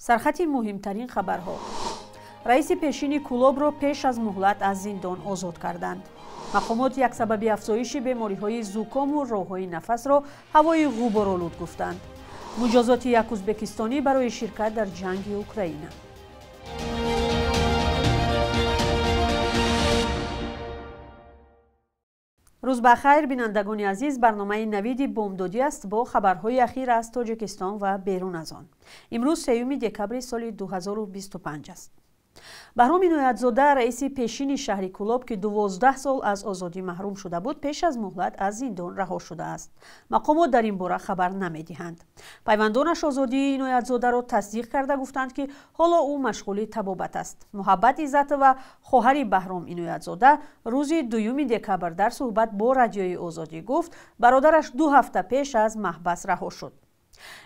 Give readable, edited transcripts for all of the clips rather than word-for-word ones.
Сархати муҳимтарин хабарҳо. Раиси пешини Кӯлобро пеш аз муҳлат аз зиндон озод карданд. Мақомот як сабаби афзоиши бемориҳои зукому роҳҳои нафасро ҳавои ғуборолуд гуфтанд. Муҷозоти як узбекистонӣ барои ширкат дар ҷанги Украина. Рӯз ба хайр, бинандагони азиз, барномаи Навиди Бомдодӣ аст бо хабарҳои ахир аз Тоҷикистон ва берун аз он. Имрӯз 3 декабри соли 2025 аст. Баҳром Иноятзода, раиси пешини шаҳри Кӯлоб, ки 12 сол аз озодӣ маҳрум шуда буд, пеш аз муҳлат аз зиндон раҳо шудааст. Мақомот дар ин бора хабар намедиҳанд. Пайвандонаш озодии Иноятзодаро тасдиқ карда гуфтанд, ки ҳоло ӯ машғули табобат аст. Муҳаббат Иззатова, хоҳари Баҳром Иноятзода, рӯзи 2 декабр дар суҳбат бо Радиои Озодӣ гуфт, бародараш 2 ҳафта пеш аз маҳбас раҳо шуд.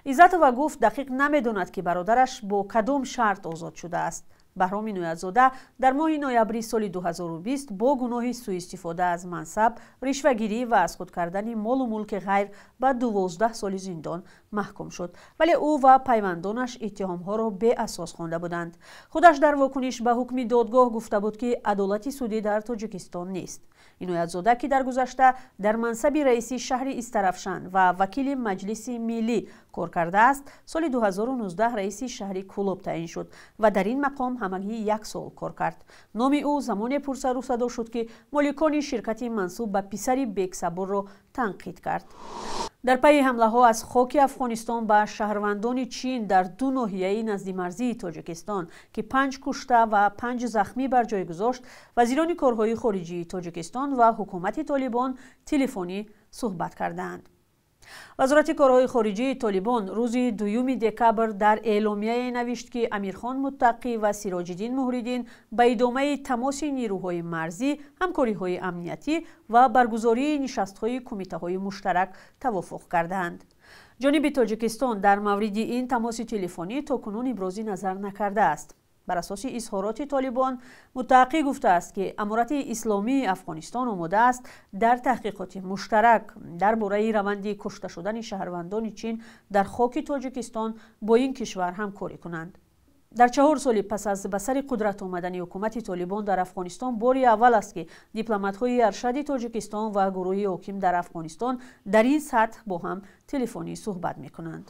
Иззатова гуфт, дақиқ намедонад, ки бародараш бо кадом шарт озод шудааст. Баҳром Иноятзода дар моҳи ноябри соли 2020 бо гуноҳи суистифода аз мансаб, ришвагирӣ ва аз худ кардани молу мулки ғайр ба 12 соли зиндон маҳкум шуд. Вале ӯ ва пайвандонаш иттиҳомҳоро беасос хонда буданд. Худаш дар вокуниш ба ҳукми додгоҳ гуфта буд, ки адолати судӣ дар Тоҷикистон нест. Иноятзода, ки дар гузашта дар мансаби раиси шаҳри Истарафшан ва вакили Маҷлиси миллӣ кор кардааст, соли 2019 раиси шаҳри Кӯлоб таъин шуд ва дар ин мақом ҳамагӣ 1 сол кор кард. Номи ӯ замоне пурсару садо шуд, ки моликони ширкати мансуб ба писари Бексабурро танқид кард. Дар пайи ҳамлаҳо аз хоки Афғонистон ба шаҳрвандони Чин дар 2 ноҳияи наздимарзии Тоҷикистон, ки 5 кушта ва 5 захмӣ бар ҷой гузошт, вазирони корҳои хориҷии Тоҷикистон ва ҳукумати Толибон телефонӣ суҳбат кардаанд. Вазорати корҳои хориҷии Толибон рӯзи 2 декабр дар эъломияе навишт, ки Амирхон Муттақӣ ва Сироҷиддин Муҳриддин ба идомаи тамоси нирӯҳои марзӣ, ҳамкориҳои амниятӣ ва баргузории нишастҳои кумитаҳои муштарак тавофуқ кардаанд. Ҷониби Тоҷикистон дар мавриди ин тамоси телефонӣ то кунун ибрози назар накардааст. Бар асоси изҳороти Толибон, Муттақӣ гуфтааст, ки Аморати Исломии Афғонистон омода аст дар таҳқиқоти муштарак дар бораи раванди кушта шудани шаҳрвандони Чин дар хоки Тоҷикистон бо ин кишвар ҳамкорӣ кунанд. Дар 4 соли пас аз ба сари қудрат омадани ҳукумати Толибон дар Афғонистон бори аввал аст, ки дипломатҳои аршади Тоҷикистон ва гурӯҳи ҳоким дар Афғонистон дар ин сатҳ бо ҳам телефонӣ суҳбат мекунанд.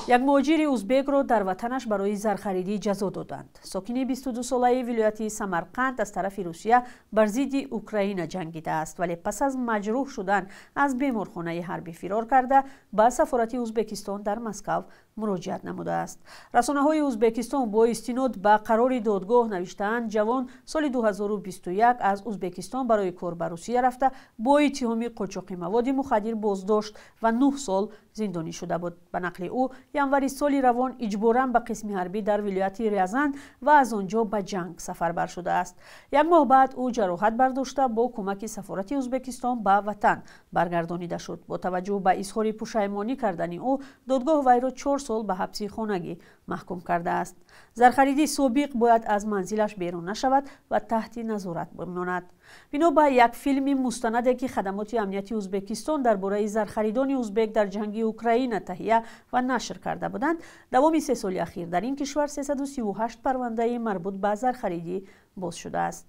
Як муҳоҷири узбекро дар ватанаш барои зархаридӣ ҷазо доданд. Сокини 22-солаи вилояти Самарқанд аз тарафи Русия бар зидди Украина ҷангидааст, вале пас аз маҷрӯҳ шудан аз беморхонаи ҳарбӣ фирор карда ба сафорати Узбекистон дар Москав муроҷиат намудааст. Расонаҳои Узбекистон бо истинод ба қарори додгоҳ навиштаанд, ҷавон соли 2021 аз Узбекистон барои кор ба Русия рафта бо иттиҳоми қочоқи маводи мухаддир боздошт ва 9 сол зиндонӣ шуда буд. Ба нақли ӯ, январи соли равон иҷборан ба қисми ҳарбӣ дар вилояти Рязан ва аз он ҷо ба ҷанг сафарбар шудааст. 1 моҳ баъд ӯ ҷароҳат бардошта бо кӯмаки сафорати Узбекистон ба ватан баргардонида шуд. Бо таваҷҷӯҳ ба изҳори пушаймонӣ кардани ӯ, додгоҳ вайро 4 сол ба ҳабси хонагӣ маҳкум кардааст. Зархариди собиқ бояд аз манзилаш берун нашавад ва таҳти назорат бимонад. Бино ба як филми мустанаде, ки хадамоти амнияти Узбекистон дар бораи зархаридони узбек дар ҷанги Украина таҳия ва нашр карда буданд, давоми 3 соли ахир дар ин кишвар 338 парвандаи марбут ба зархаридӣ боз шудааст.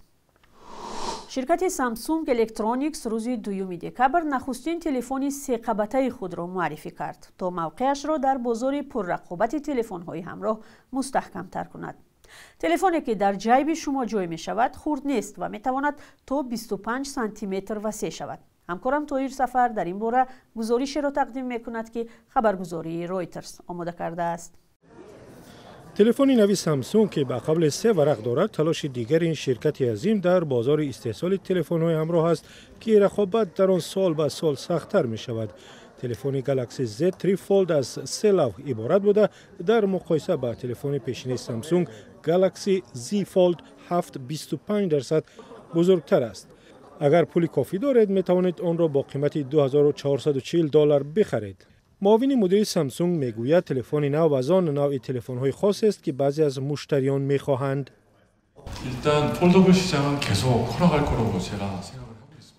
Ширкати Samsung Electronics рӯзи 2 декабр нахустин телефони 3қабатаи худро муаррифӣ кард, то мавқеашро дар бозори пуррақобати телефонҳои ҳамроҳ мустаҳкамтар кунад. Телефоне, ки дар ҷайби шумо ҷой мешавад, хурд нест ва метавонад то 25 сантиметр васеъ шавад. Ҳамкорам Тоҳир Сафар дар ин бора гузоришеро тақдим мекунад, ки хабаргузории Reuters омода кардааст. Телефони нави Samsung, ки ба қабли 3 варақ дорад, талоши дигари ин ширкати азим дар бозори истеҳсоли телефонҳои ҳамроҳ аст, ки рақобат дар он сол ба сол сахттар мешавад. Телефони Galaxy Z 3 Fold аз 3 лавҳ иборат буда, дар муқоиса ба телефони пешини Samsung Galaxy Z Fold 7 25% бузургтар аст. Агар пули кофӣ доред, метавонед онро бо қимати $2440 бихаред. Муовини мудири Samsung мегӯяд, телефони нав аз он навъи телефонҳои хосест, ки баъзе аз муштариён мехоҳанд.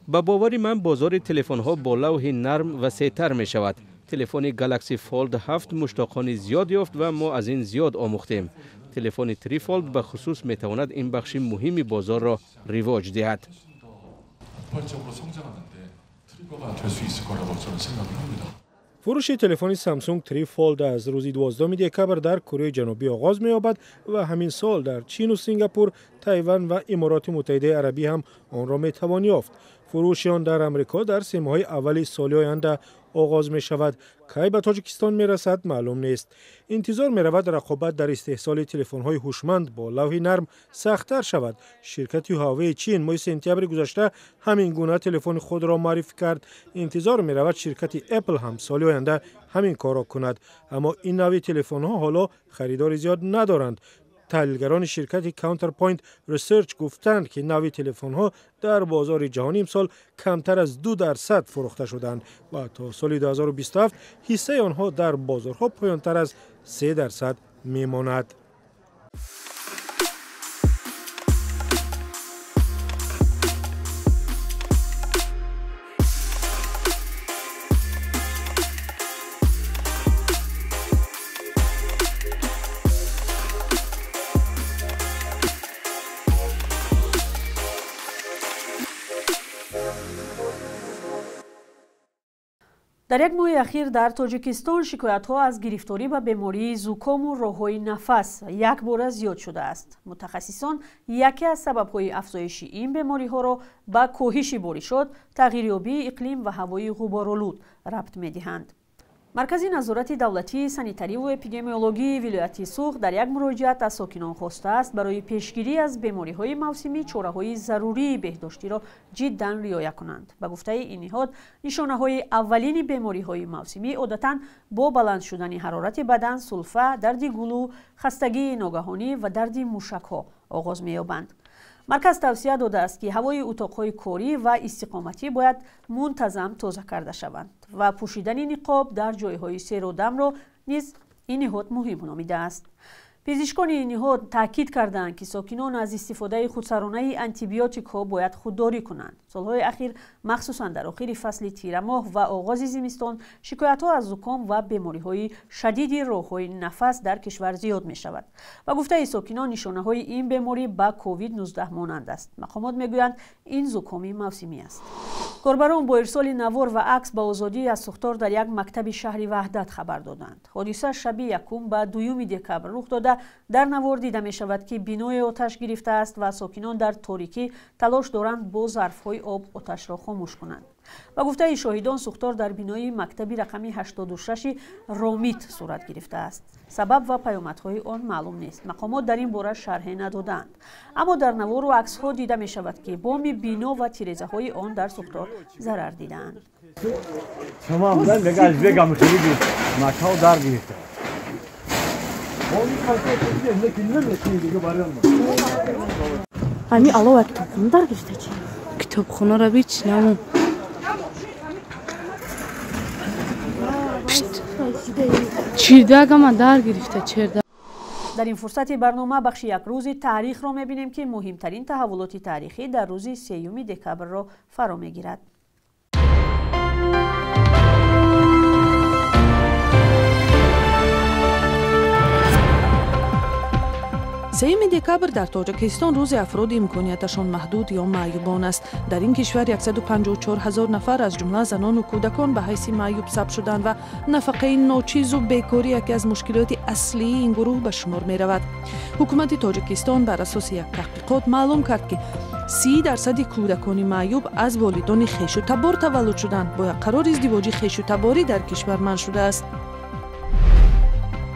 Ба бовари ман, бозори телефонҳо бо лавҳи нарм васеътар мешавад. Телефони Galaxy Fold 7 муштоқони зиёд ёфт ва мо аз ин зиёд омӯхтем. Телефони Trifold ба хусус метавонад ин бахши муҳими бозорро ривоҷ диҳад. Фурӯши телефони Samsung Trifold аз рӯзи 12 декабр дар Кореяи Ҷанубӣ оғоз меёбад ва ҳамин сол дар Чину Сингапур, Тайван ва Имороти Муттаҳидаи Арабӣ ҳам онро метавон ёфт. Фурӯши он дар Амрико дар семоҳаи аввали соли оянда оғоз мешавад. Кай ба Тоҷикистон мерасад маълум нест. Интизор меравад рақобат дар истеҳсоли телефонҳои ҳушманд бо лавҳи нарм сахттар шавад. Ширкати Huawei Чин моҳи сентябри гузашта ҳамин гуна телефони худро муаррифӣ кард. Интизор меравад ширкати Apple ҳам соли оянда ҳамин корро кунад. Аммо ин навъи телефонҳо ҳоло харидори зиёд надоранд. Таҳлилгарони ширкати Counterpoint Research гуфтанд, ки навъи телефонҳо дар бозори ҷаҳонӣ имсол камтар аз 2% фурӯхта шуданд ва то соли 2027 ҳиссаи онҳо дар бозорҳо поёнтар аз 3% мемонад. Дар як моҳи ахир дар Тоҷикистон шикоятҳо аз гирифторӣ ба бемории зукому роҳҳои нафас якбора зиёд шудааст. Мутахассисон яке аз сабабҳои афзоиши ин бемориҳоро ба коҳиши боришот, тағйирёбии иқлим ва ҳавои ғуборолуд рабт медиҳанд. Маркази назорати давлатии санитариву эпидемиологии вилояти Суғд дар як муроҷиат аз сокинон хостааст барои пешгирӣ аз бемориҳои мавсимӣ чораҳои зарурии беҳдоштиро ҷиддан риоя кунанд. Ба гуфтаи ин ниҳод, нишонаҳои аввалини бемориҳои мавсимӣ одатан бо баланд шудани ҳарорати бадан, сулфа, дарди гулӯ, хастагии ногаҳонӣ ва дарди мушакҳо оғоз меёбанд. Марказ тавсия додааст, ки ҳавои утоқҳои корӣ ва истиқоматӣ бояд мунтазам тоза карда шаванд ва пӯшидани ниқоб дар ҷойҳои серодамро низ ин ниҳод муҳим номидааст. Пизишкони ин ниҳод таъкид карданд, ки сокинон аз истифодаи худсаронаи антибиотикҳо бояд худдорӣ кунанд. Солҳои ахир, махсусан дар охири фасли тирамоҳ ва оғози зимистон, шикоятҳо аз зуком ва бемориҳои шадиди роҳҳои нафас дар кишвар зиёд мешавад. Ба гуфтаи сокинон, нишонаҳои ин беморӣ ба COVID-19 монанд аст. Мақомот мегӯянд, ин зукоми мавсимӣ аст. Корбарон бо ирсоли навор ва акс ба озодӣ аз сӯхтор дар як мактаби шаҳри Ваҳдат хабар доданд. Ҳодиса шаби 1 ба 2 декабр рух дода. Дар навор дида мешавад, ки биное оташ гирифтааст ва сокинон дар торикӣ талош доранд бо зарфҳои об оташро хомӯш кунанд. Ба гуфтаи шоҳидон, сӯхтор дар бинои мактаби рақами 86 Ромит сурат гирифтааст. Сабаб ва паёмадҳои он маълум нест. Мақомот дар ин бора шарҳе надоданд. Аммо дар навору аксҳо дида мешавад, ки боми бино ва тирезаҳои он дар сӯхтор зарар дидаанд. Ами алова китобхона дар гирифта чи? Китобхонаро бич намун. Чирдагама дар гирифта черда. Дар ин фурсати барнома бахши як рӯзи таърихро мебинем, ки муҳимтарин таҳаввулоти таърихӣ дар рӯзи 3 декабрро фаро мегирад. 3 декабр дар Тоҷикистон рӯзи афроди имконияташон маҳдуд ё маъюбон аст. Дар ин кишвар 154 ҳазор нафар аз ҷумла занону кӯдакон ба ҳайси маъюб сабт шуданд ва нафақаи ночизу бекорӣ яке аз мушкилоти аслии ин гурӯҳ ба шумор меравад. Ҳукумати Тоҷикистон бар асоси як таҳқиқот маълум кард, ки 30% кӯдакони маъюб аз волидони хешу табор таваллуд шуданд. Бо як қарори издивоҷи хешу таборӣ дар кишвар манъ шудааст.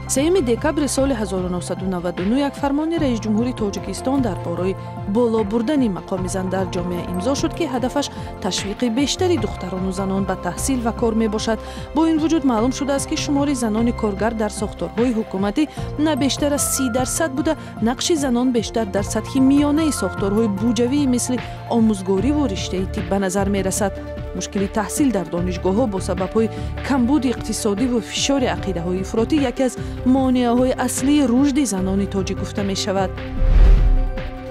3 декабри соли 1999 як фармони раисҷумҳури Тоҷикистон дар бораи боло бурдани мақоми зан дар ҷомеа имзо шуд, ки ҳадафаш ташвиқи бештари духтарону занон ба таҳсил ва кор мебошад. Бо ин вуҷуд маълум шудааст, ки шумори занони коргар дар сохторҳои ҳукуматӣ на бештар аз 30% буда, нақши занон бештар дар сатҳи миёнаи сохторҳои буҷавии мисли омӯзгориву риштаи тиб ба назар мерасад. Мушкили таҳсил дар донишгоҳҳо бо сабабҳои камбуди иқтисодиву фишори ақидаҳои ифротӣ яке аз монеаҳои аслии рушди занони тоҷик гуфта мешавад.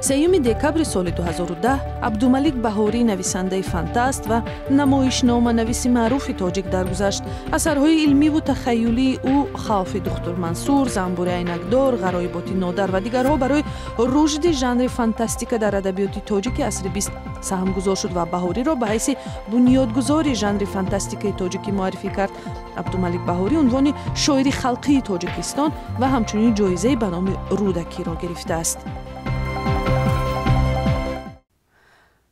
3 декабри соли 2010 Абдумалик Баҳорӣ, нависандаи фантаст ва намоишноманависи маъруфи тоҷик, даргузашт. Асарҳои илмиву тахайюлии ӯ «Хавфи духтур Мансур», «Занбури айнакдор», «Ғароиботи нодар» ва дигарҳо барои рушди жанри фантастика дар адабиёти тоҷики асри 20 саҳмгузор шуд ва Баҳориро ба ҳайси бунёдгузори жанри фантастикаи тоҷикӣ муаррифӣ кард. Абдумалик Баҳорӣ унвони шоири халқии Тоҷикистон ва ҳамчунин ҷоизаи ба номи Рӯдакиро гирифтааст.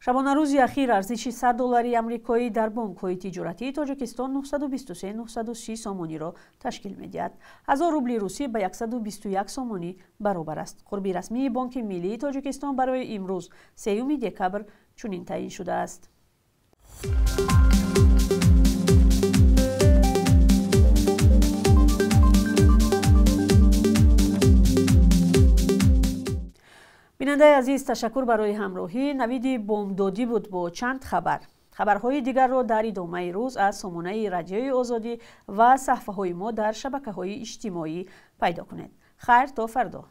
Шабонарӯзи ахир арзиши 100 доллари амрикоӣ дар бонкҳои тиҷоратии Тоҷикистон 923-930 сомониро ташкил медиҳад. 1000 рубли русӣ ба 121 сомонӣ баробар аст. Қурби расмии Бонки Миллии Тоҷикистон барои имрӯз 3 декабр чунин таъин шудааст. Бинандаи азиз, ташаккур барои ҳамроҳӣ. Навиди бомдодӣ буд бо чанд хабар. Хабарҳои дигарро дар идомаи рӯз аз сомонаи Радиои Озодӣ ва саҳфаҳои мо дар шабакаҳои иҷтимоӣ пайдо кунед. Хайр то фардо.